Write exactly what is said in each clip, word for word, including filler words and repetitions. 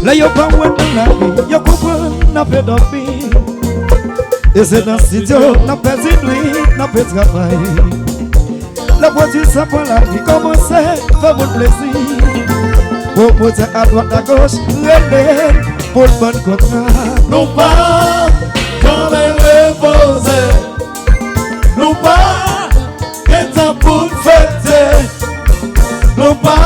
Lè yo pa wè n nan lari, yo konprann n ape dòmi. E se nan estidyo n ap pèdi nwit, n ape travay. Lè pwodui sa pran lari kòmanse fè moun plezi. Pwomotè adwat agoch rele n pou l ban n kontra. Nou pa janmen repoze. Nou pa gen tan pou n fete. Nou pa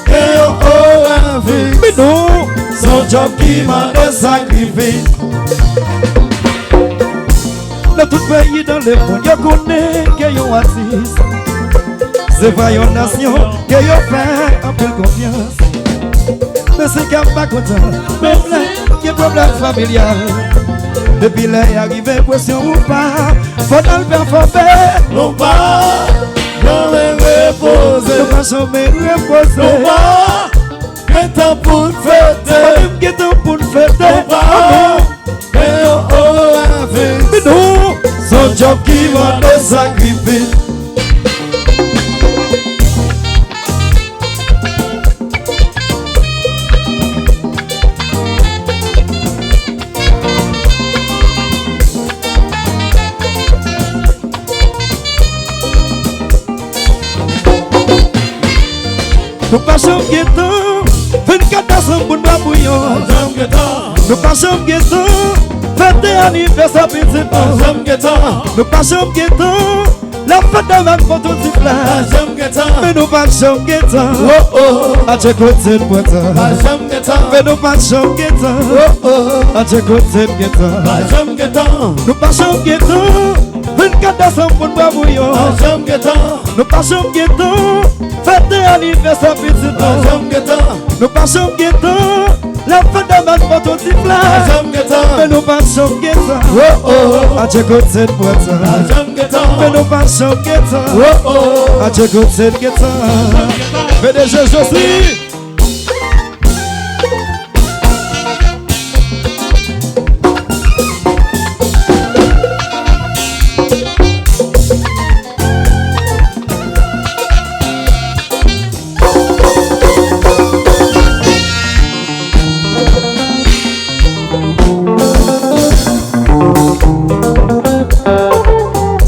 gen yon orè fiks. Bidon. Se yon djòb ki mande sakrifis. Nan tout peyi dan lemonn, yo konnen ke yon atis se pa yon nasyon ke yo fè anpil konfyans. Men se k ap pa kontan, menm lè gen pwoblèm familyal. Depi lè y a rive presyon ou pa, fò n al pèfòme. Nou pa janmen repoze. Nou pa janmen repoze. Nou pa gen tan pou n fete. Pa menm gen tan pou n fete. Nou pa gen yon orè fiks. Men nou, se yon djòb ki mande sakrifis. Nou pa janm gen tan, vennkat desanm pou n bwè bouyon. Pa janm gen tan. Nou pa janm gen tan, fete anivèsè pitit nou. Pa janm gen tan. Nou pa janm gen tan, lè fèt de vag pòtotif la. Pa janm gen tan. Men nou pa janm gen tan. Oh, oh. Adje kote n pran tan. Pa janm gen tan. Men nou pa janm gen tan. Oh, oh. Adje kote n gen tan. Pa janm gen tan. Nou pa janm gen tan. Vennkat desanm pou n bwè bouyon. Pa janm gen tan. Nou pa janm gen tan. Fete anivèsè pitit nou. Pa janm gen tan. Nou pa janm gen tan. Lè fèt de vag pòtotif la. Pa janm gen tan. Men nou pa janm gen tan. Oh, oh. Adje kote n pran tan. Pa janm gen tan. Men nou pa janm gen tan. Oh, oh. Adje kote n gen tan. P D G Josly.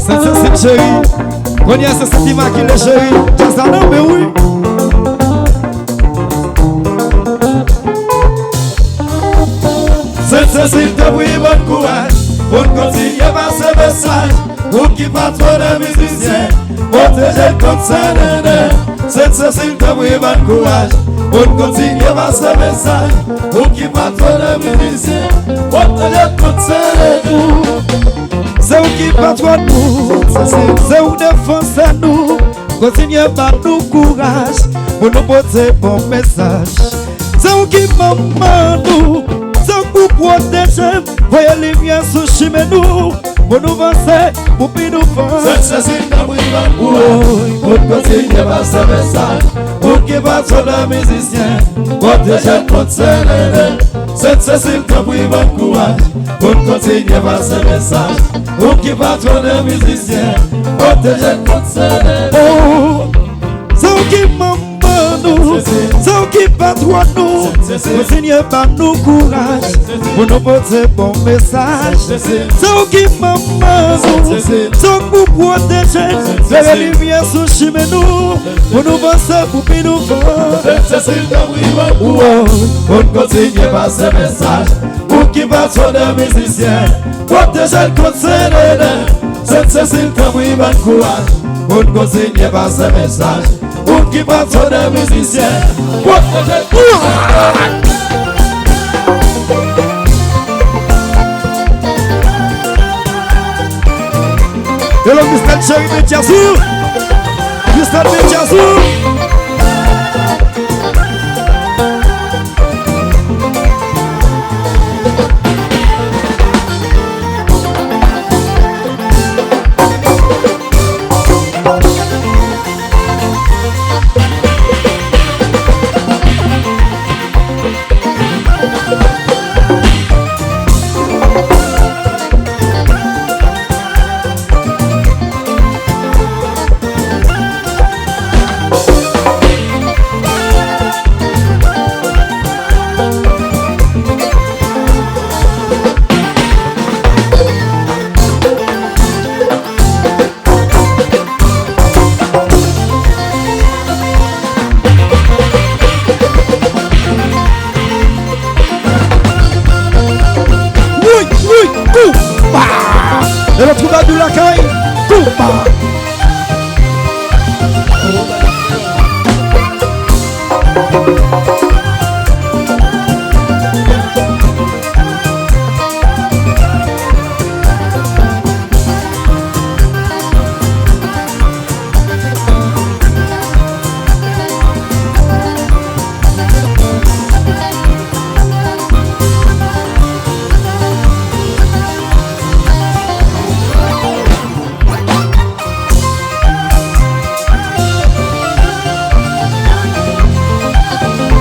Sent Sesil cheri. Kounye a se Sent Imakile cheri. Djaz la nan men wi. Sent Sesil, tanpri, ban n kouraj pou n kontinye pase mesaj. Ou ki patwòn mizisyen, pwoteje n kont sènènè. Sent Sesil, tanpri, ban n kouraj pou n kontinye pase mesaj. Ou ki patwòn mizisyen, pwoteje n kont sènènè. Se ou ki patwòn nou, se ou defansè nou. Kontinye ban nou kouraj pou nou pote bon mesaj. Se ou ki manman nou, se ou pou pwoteje n, voye limyè sou chimen nou, pou nou vanse, pou pi douvan. Sent Sesil, tanpri, ban n kouraj pou n kontinye pase mesaj. Ou ki patwòn mizisyen, pwoteje n kont sènènè. Sent Sesil, tanpri, ban n kouraj pou n kontinye pase mesaj. Ou ki patwòn mizisyen, pwoteje n kont sènènè. Oh, se ou ki manman nou, se ou ki patwòn nou. Kontinye ban nou kouraj pou nou pote bon mesaj. Se ou ki manman nou, se ou pou pwoteje n, voye limyè sou chimen nou, pou nou vanse, pou pi douvan. Sent Sesil, tanpri, ban n kouraj pou n kontinye pase mesaj. Ou ki patwòn mizisyen, pwoteje n kont sènènè. Sent Sesil, tanpri, ban n kouraj pou n kontinye pase mesaj. Ou ki patwòn mizisyen, pwoteje n kont sènènè. Hello, Mister Jerry Mediazou. Mister Mediazou.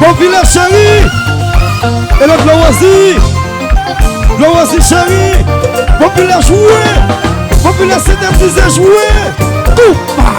Popilè cheri, e lòt Lowozi, Lowozi cheri, popilè jwe, popilè sentetize jwe, koupa.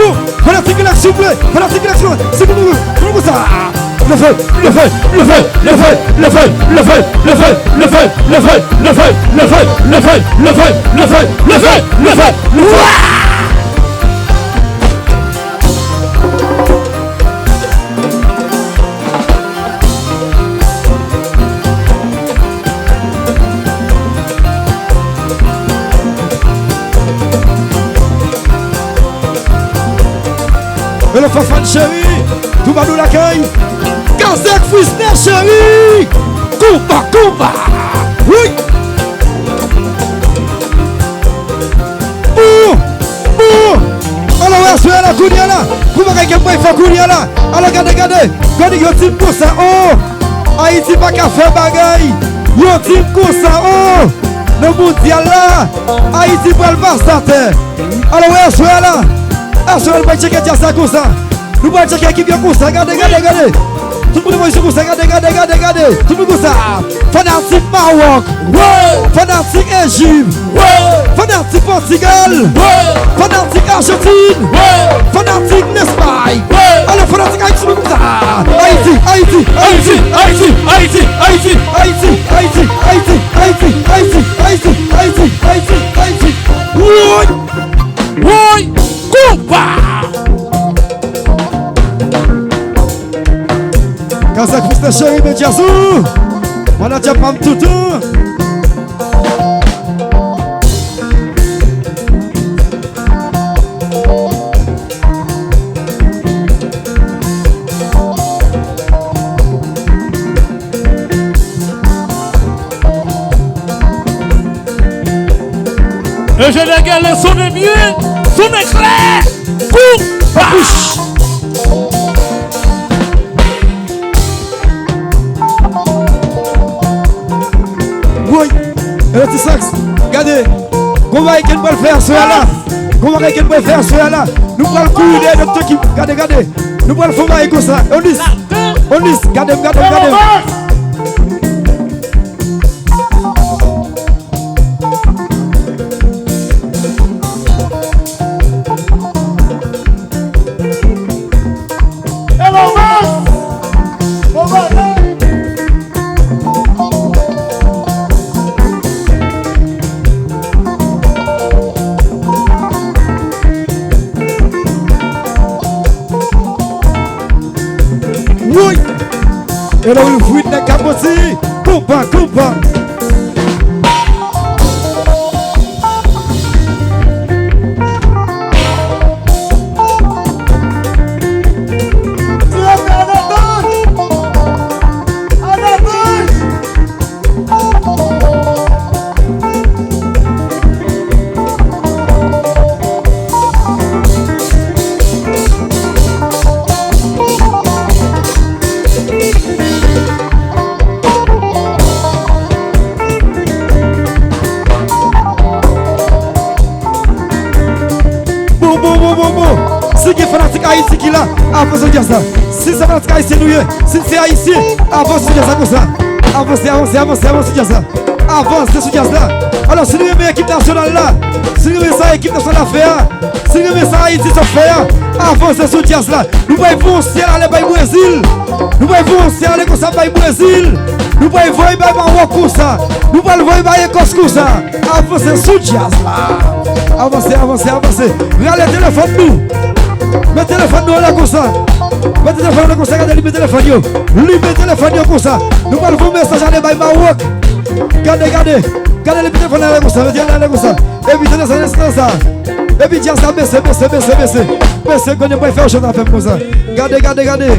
Bon, fanatik la, souple, fanatik la, souple, se pou nou, pou nou sa. Leve, leve, leve, leve, leve, leve, leve, leve, leve, leve, leve, leve, leve, leve, leve, leve, leve, leve. Hello, Fafane cheri, Toubadou lakay, Kazèk Frisnè cheri, konba, konba, wi. Bon, bon. Alò, wè, aswè a la, kounye a la. Kou bagay ke m pral fè kounye a la. Alò, gade, gade. Gade, yo di m konsa, oh. Ayiti pa ka fè bagay. Yo di m konsa, oh. Nan mondyal la, Ayiti pral pase atè. Alò, wè, aswè a la. Aswè a, nou pral tcheke djaz la konsa. Nou pral tcheke ekip yo konsa. Gade, gade, gade. Tout moun voye sou konsa. Gade, gade, gade, gade. Tout moun konsa. Fanatik Mawòk. Wè! Fanatik Ejip. Wè! Fanatik Pòtigal. Wè! Fanatik Ajantin. Wè! Fanatik Lespay. Wè! Alò, fanatik Ayiti, sou konsa. Ayiti, Ayiti, Ayiti. Ayiti, Ayiti, Ayiti. Ayiti, Ayiti, Ayiti, Ayiti, Ayiti, Ayiti, Ayiti, Ayiti, Ayiti. Woy! Woy! Konba! Kazèk Frisnè cheri, men djaz ou. Manadjè pa m toutou. Enjenyè Gèlè, sonnen byen, sonnen klè. Kou! Papouch! Woy! E ti saks, gade. Gon bagay ke n pral fè aswè a la. Gon bagay ke n pral fè aswè a la. Nou pral kouri dèyè nòt ekip. Gade, gade. Nou pral fè yon bagay konsa. Onis. Onis, gade m, gade m, gade m. Elon Musk! Bon bagay! Woy! Elon Musk, nèg Kapoti! Konpa, konpa! Bon, bon, bon, bon, bon. Si gen fanatik Ayiti ki la, avanse sou djaz la. Si se fanatik ayisyen nou ye, si se ayisyen, avanse sou djaz la konsa. Avanse, avanse, avanse, avanse sou djaz la. Avanse sou djaz la. Alò, si nou renmen ekip nasyonal la, si nou renmen sa ekip nasyonal la fè a, si nou renmen sa Ayiti sa fè a, avanse sou djaz la. Nou pral voye yon syèl ale bay Brezil. Nou pral voye yon syèl ale konsa bay Brezil. Nou pral voye bay Mawòk konsa. Nou pral voye bay Ekòs konsa. Avanse sou djaz la. Avanse, avanse, avanse. Rale telefòn nou. Met telefòn nou anlè konsa. Met telefòn nou konsa, gade limen telefòn yo. Limen telefòn yo konsa. Nou pral voye mesaj ale bay Mawòk. Gade, gade. Gade limen telefòn anlè konsa. Mete anlè konsa. Epi tande sa, tande sa. Epi djaz la bese, bese, bese, bese. Bese, konnen mwen fè w chante avè m konsa. Gade, gade, gade.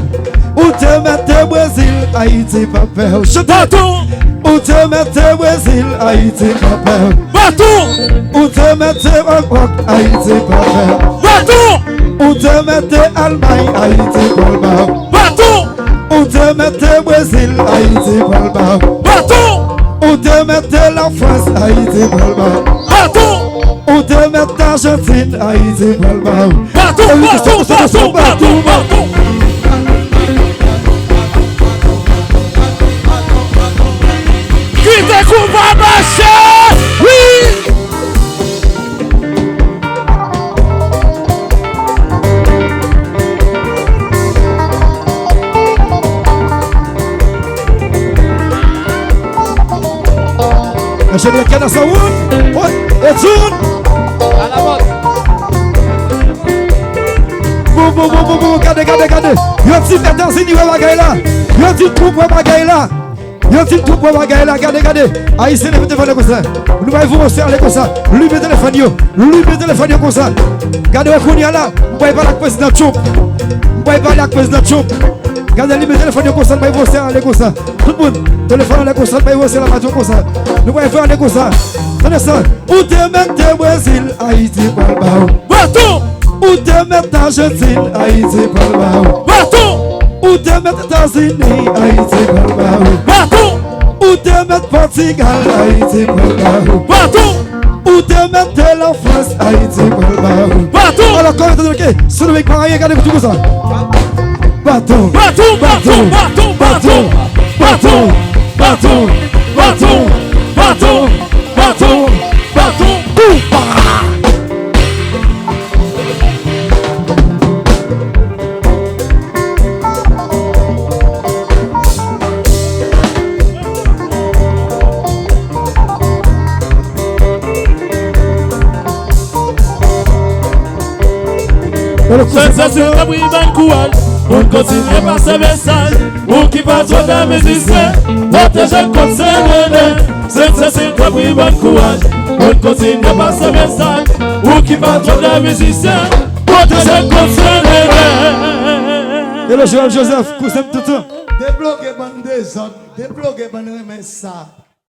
Ou te mèt te Brezil, Ayiti pa pè w. Chante. Baton. Ou te mèt te Brezil, Ayiti pa pè w. Baton. Ou te mèt te Mawòk, Ayiti pa pè w. Baton. Ou te mèt te Almay, Ayiti pral ba w. Baton. Ou te mèt te Brezil, Ayiti pral ba w. Baton. Ou te mèt te Lafrans, Ayiti pral ba w. Baton. Ou te mèt Ajantin, Ayiti pral ba w. Baton, baton, baton, baton, baton. Kite kou pa mache. Wi. Enjenyè Kèna Sawoun. Wi, Edson. Boum, boum, boum, boum, boum. Gade, gade, gade. Yon ti Etazini wè bagay la. Yon ti twoup wè bagay la. Yon ti twoup wè bagay la. Gade, gade. Ayisyen leve telefòn yo konsa. Nou bay voye ale konsa. Limen telefòn yo. Limen telefòn yo konsa. Gade wè kounye a la. M bay pale ak prezidan Trump. M bay pale ak prezidan Trump. Gade limen telefòn yo konsa. M bay voye ale konsa. Tout moun, telefòn anlè konsa, bay voye la, baton konsa. Nou pral fè ale konsa. Tande sa. Ou te mèt te Brezil, Ayiti pral ba w. Baton! Ou te mèt Ajantin, Ayiti pral ba w. Baton! Ou te mèt Etazini, Ayiti pral ba w. Baton! Ou te mèt Pòtigal, Ayiti pral ba w. Baton! Ou te mèt te Lafrans, Ayiti pral ba w. Baton! Alò, kòman tande, oke? Sou nou pa anyen, gade tou konsa. Baton! Baton, baton, baton, baton, baton, baton, baton, baton, baton, baton, koupa! Sèn Sesil, tanpri, ban kouraj. Moun kontinye pase mesaj. Ou ki patwon de mizisyen, pwoteje kont Sen Rene. Sèn Sesil, tanpri, ban kouraj. Moun kontinye pase mesaj. Ou ki patwon de mizisyen, pwoteje kont Sen Rene. Hello, Joël Joseph, kouzen m toutan. Debloge bann dezòd, debloge bann renmen sa.